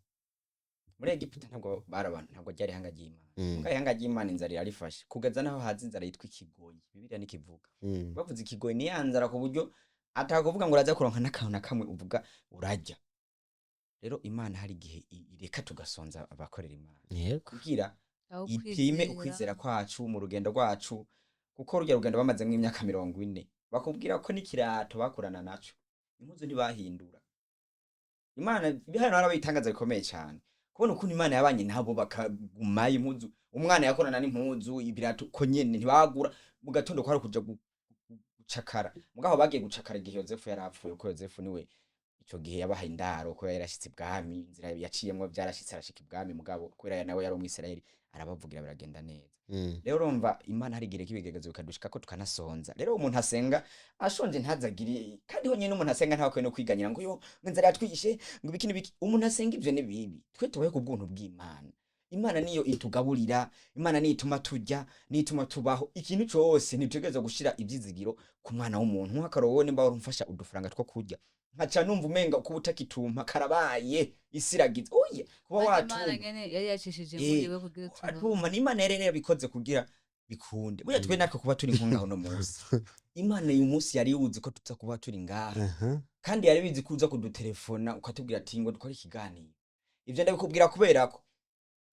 Muri Egiputa ntabwo bari abantu, ntabwo ryari ihanga ry'Imana. Muga ihanga ry'Imana inzara irarifashe kugeza naho haza inzara yitwa ikigoyi. Bibiliya nikivuga. Bavuze ikigoyi ni ya nzara ku buryo atakuvuga ngo uraza kuronka n'akantu na kamwe uvuga urarya. Rero Imana hari igihe ireka tugasonza abakorera Imana kugira Aho ipime kwizera. Ukwizera kwacu mu rugendo rwacu, kuko rurya rugendo bamazemwo imyaka 40, bakubwira ko n'ikirato bakurana naco, impuzu ntibahindura. Imana hano harabaye itangaza rikomeye cyane kubona ukuntu Imana yabanye nabo bakagumayo, impuzu umwana yakorana n'impuzu ibirato ko nyene ntibagura. Mu gatondo kwari kuja gucakara, mugaho bagiye gucakara igihe Yozefu yari apfuye, kuko Yozefu niwe ico gihe yabahaye indaro, ko yarashitse ibwami. Inzira yaciyemwo byarashitse arashika ibwami, mugabo kubera nawe yari umwisirayeli arabavugira biragenda neza. Rero urumva Imana hari igihe k'ibigegezo bikadushika ko tukanasonza. Rero umuntu asenga ashonje ntazagire, kandi honyine umuntu asenga ntabakwiye no kwiganyira ngo yo ngo inzara yatwigishe ngo ibiki n'ibiki. Umuntu asenga ivyo ni bibi. Twe tubaye ku bwuntu bw'Imana. Imana niyo itugaburira, Imana niyo ituma turya, niyo ituma tubaho. Ikintu cose ntitutegerezwa gushira ivyizigiro ku mwana w'umuntu. Nk'akarorero, nimba wari umfasha udufaranga two kurya, nkaca numva umenga kuba utakitumpa karabaye isiragiza, oya kuba Kandi Imana watumpa nyene yari yacishije muri we kugira turonke. Atuma ni Imana yari yarabikoze kugira bikunde. Burya twe natwe kuba turi nko ngaho no munsi, Imana uyu munsi yari yuzi ko tuza kuba turi ngaha, kandi yari bizi ko uza kudutelefona ukatubwira ati ngo dukore ikiganiro. Ivyo ndabikubwira kubera ko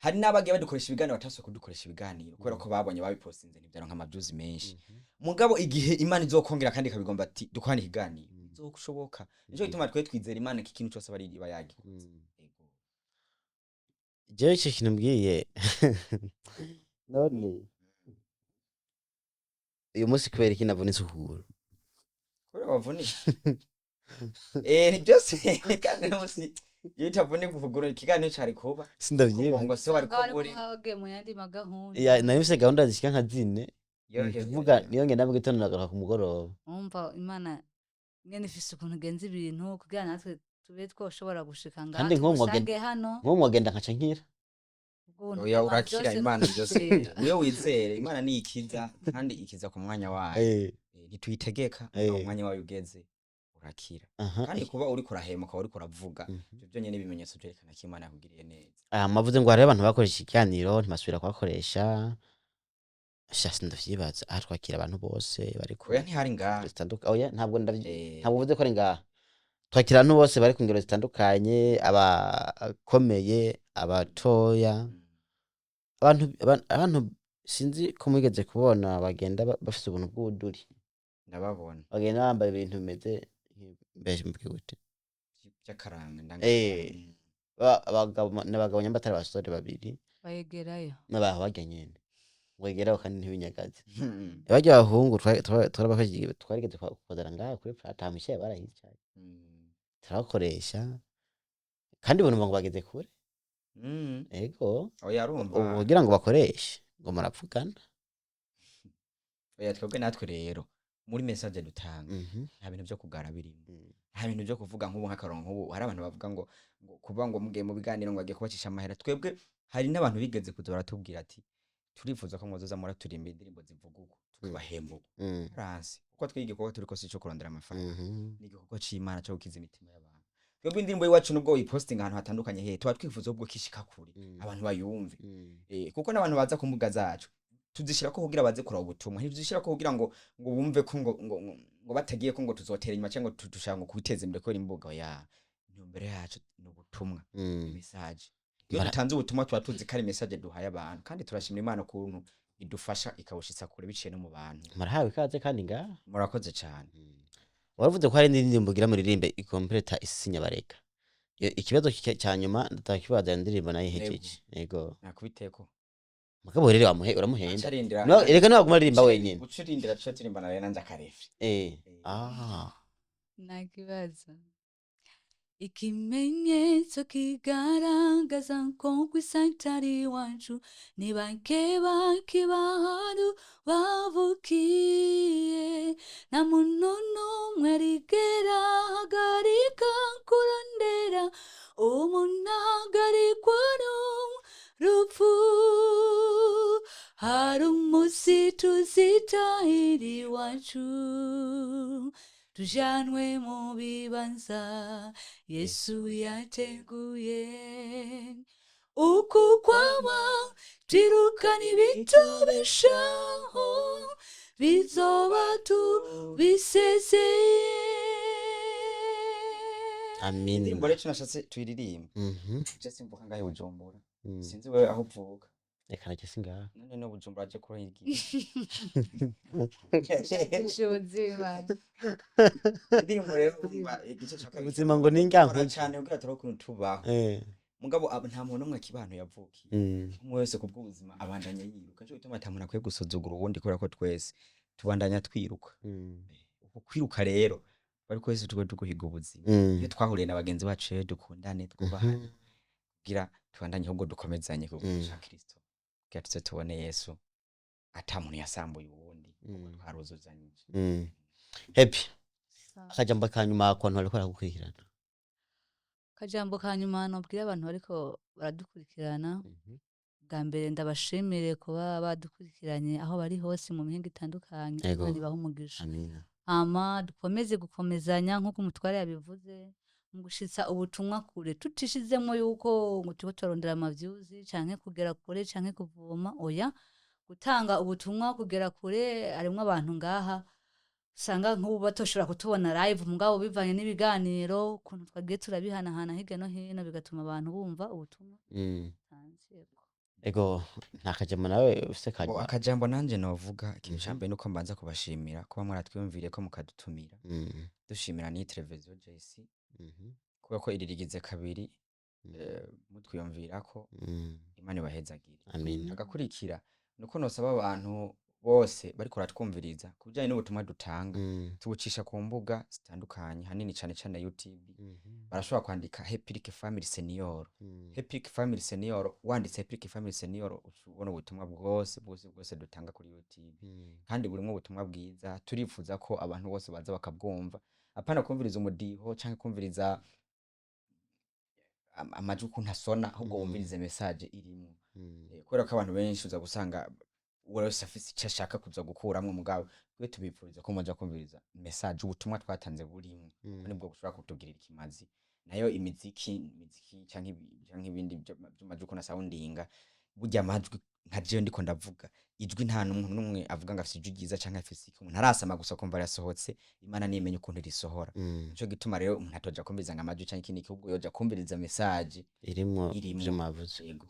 hari n'abagiye badukoresha ibiganiro batasuye kudukoresha ibiganiro kubera ko babonye babipostinze ntibyaronka amavyuzi menshi. Mugabo igihe Imana izokongera kandi ikabigomba ati dukorane ikiganiro, bizoshoboka. Nico gituma twe twizera Imana ko ikintu cose aba iba yagikoze. Yego. Jewe ico kintu mbwiye none uyu munsi, kubera iki navunitse ukuguru? Kubera wavunitse byose, kandi n'umunsi iyo utavunika ukuguru ikiganiro cari kuba Sindavyibuka. ngo se wari Usanga wari kuburi kuba wagiye mu yandi magahunda. Ya, nari mfise gahunda zishika nka zine. Yo, Kuvuga yo. niyo ngenda mu gitondo nagaruka ku mugoroba. Umva Imana nyene ifise ukuntu igenza ibintu kugira natwe tube twoshobora gushika ngaha, Kandi nk'uwo tugusange hano. Nk'uwo mwogenda nkaca nkira. Ubuntu Oya, bw'Imana urakira. byose Imana byose. n'ukwizera. Iyo wizere Imana ni ikiza, kandi ikiza ku mwanya wayo. Ntituyitegeka. Aho umwanya wayo ugeze urakira. Kandi kuba uriko urahema, ukaba uriko uravuga, ivyo byonyene ibimenyetso vyerekana ko Imana yakugiriye neza. Ah, mavuze ngo hariho abantu bakoresha ikiganiro ntibasubira kubakoresha. Sha, sindavyibaza. Aha twakira abantu bose bari ku Oya, ntihari ngaha. zitandukanye. Oya, ntabwo ntabwo uvuze ko ari ngaha. Twakira abantu bose bari ku ngero zitandukanye, abakomeye, abatoya, abantu sinzi ko mwigeze kubona bagenda bafise ubuntu bw'ubuduri. Ndababona. Bagenda bambaye ibintu bimeze mbese mvuge gute? By'akaranga. Abagabo n'abagabo nyamba atari abasore babiri. Bayegerayo. N'abaho barya nyene wegeraho kandi ntibinyagaze. Barya abahungu twarigeze kubazana ngaha kuri plateau mishaye, barahicaye, turabakoresha kandi ubuntu ngo bageze kure. Ego. Oya, arumva. Ubu kugira ngo bakoreshe ngo muravugana. Oya, twebwe natwe rero muri message dutanga nta bintu byo kugara birimo. Nta bintu byo kuvuga nk'ubu, nk'akarongo nk'ubu hari abantu bavuga ngo kuba ngo mugiye mu biganiro ngo bagiye kubacisha amahera. Twebwe hari n'abantu bigeze kuza baratubwira ati: "Turifuza ko mwozoza muraturimba indirimbo zivuga uko, tukabahemba uko." Ranse kuko twiga igikorwa turiko si ico kurondera amafaranga. Ni igikorwa c'Imana co gukiza imitima y'abantu. Twebwe indirimbo y'iwacu nubwo uyipostinga ahantu hatandukanye he, tuba twifuza ubwo kishika kure, abantu bayumve. Kuko n'abantu baza ku mbuga zacu tuzishirako kugira baze kuraba ubutumwa, ntituzishirako kugira ngo bumve ko ngo batagiye ko ngo tuzotera inyuma cyangwa ngo dushaka ngo kwiteza imbere kubera imbuga. Oya, intumbero yacu ni ubutumwa, message. Iyo dutanze ubutumwa tuba tuzi ko ari message duhaye abantu, kandi turashimira Imana ukuntu idufasha ikabushitsa kure biciye no mu bantu. Murahawe ikaze kandi ngaha. Murakoze cyane. Waravuze ko hari n'indi ndirimbo ugira muririmbe ikompleta isinyabareka. Ikibazo ca nyuma ndakibaza, iyo ndirimbo nayo ihejeje, yego. Nakubiteko. Mugabo rero wamuhe uramuhenda. Acarindira. No, erega ntiwaguma aririmba wenyine. Ucurindira tuce turimbana rero nanje akarefre. Ah. Nta kibazo. Ikimenyetso kigaragaza ko kw'isi atari iwacu ni bake bakibahari bavukiye. Nta muntu n'umwe arigera ahagarika kurondera. Umuntu ahagarikwa n'urupfu. Hari umunsi tuzitahira iwacu, tujanwe mu bibanza Yesu yateguye. Uku kwama twirukana ibitubeshaho, bizoba tubisezeye. Amin. Indirimbo rero ico nashatse tuyiririmbe, je simvuka ngahe Bujumbura. Sinzi wewe aho uvuka. Reka nacyo singaha. None no Bujumbura aje kuhigira. Ubuzima. Indirimbo rero urumva igice ca kabiri Ubuzima ngo ni Dukora ingankuge. cane kugira turabe ukuntu tubaho. Mugabo nta muntu n'umwe akiba ahantu yavukiye. Umwe wese kubw'ubuzima abandanya yiruka, nico gituma ata muntu akwiye gusuzugura uwundi, kubera ko twese tubandanya twiruka. Uku kwiruka rero bariko wese tuba tuguhiga ubuzima. Iyo twahuriye na bagenzi bacu rero, dukundane, twubahane, kugira tubandanye, ahubwo dukomezanye ku ca Kristo, kugira tuze tubone Yesu ata muntu yasambuye uwundi, kuko twaruzuzanyije. Happy, akajambo ka nyuma ku bantu bariko baragukurikirana. Akajambo ka nyuma nobwira abantu bariko baradukurikirana, bwa mbere ndabashimire kuba badukurikiranye aho bari hose mu mihingo itandukanye. Imana ibahe umugisha. Amina. Hama dukomeze gukomezanya nk'uko umutware yabivuze mu gushitsa ubutumwa kure, tutishizemwo yuko ngo turiko turarondera amavyuzi canke kugera kure canke kuvoma. Oya, gutanga ubutumwa kugera kure, harimwo abantu ngaha usanga nk'ubu batoshobora kutubona live, mugabo bivanye n'ibiganiro ukuntu twagiye turabihanahana hirya no hino, bigatuma abantu bumva ubutumwa tanze. Yego. Ego, nta kajambo nawe ufise Bo, kanyuma? Akajambo nanje novuga, ikintu ca mbere nuko mbanza kubashimira kuba mwaratwiyumviriye ko mukadutumira. Dushimira n'iyi televiziyo JC kubera ko iri rigize kabiri mutwiyumvirako. Imana ibahezagire. Amina. Agakurikira nuko nosaba abantu bose bariko baratwumviriza ku bijanye n'ubutumwa dutanga, tubucisha ku mbuga zitandukanye, hanini cane cane YouTube. Barashobora kwandika Happy Lick Family Senior. Happy Lick Family Senior, wanditse Happy Lick Family Senior uca ubona ubutumwa bwose bwose bwose dutanga kuri YouTube. Kandi burimwo ubutumwa bwiza, turifuza ko abantu bose baza bakabwumva, apana kumviriza umudiho canke kumviriza amajwi ukuntu asona, ahubwo wumvirize message irimwo. Kubera ko abantu benshi uza gusanga wese afise ico ashaka kuza gukuramwo, mugabo twe tubipfuriza ko muja kumviriza message, ubutumwa twatanze burimwo, nibwo bushobora kutugirira ikimazi. Nayo imiziki canke ibindi vy'amajwi ukuntu asoundinga, burya amajwi. Nka jewe ndiko ndavuga ijwi, nta n'umuntu n'umwe avuga ngo afise ijwi ryiza canke afise iki. Umuntu arasama gusa kumva rirasohotse, Imana nimenye ukuntu risohora. Nico gituma rero umuntu atoja kumviriza ngo amajwi canke ikindi, ahubwo yoja kumviriza message irimwo irimwo. Ivyo mwavuze. Yego.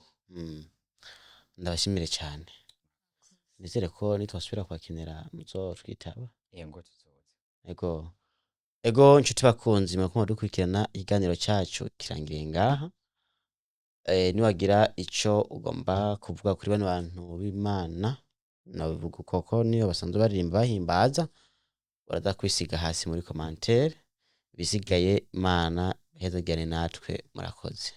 Ndabashimire cyane, nizere ko nitwasubira kubakenera muzotwitaba. Yego, tuzoza. Ego, nshuti bakunzi muriko dukurikirana, ikiganiro cyacu kirangiriye ngaha. Niwagira ico ugomba kuvuga kuri bano bantu b'Imana, nabivuga uko ko niyo basanzwe baririmba bahimbaza, baraza kwisiga hasi muri commentaire. Bisigaye, Imana ihezagirane natwe. Murakoze.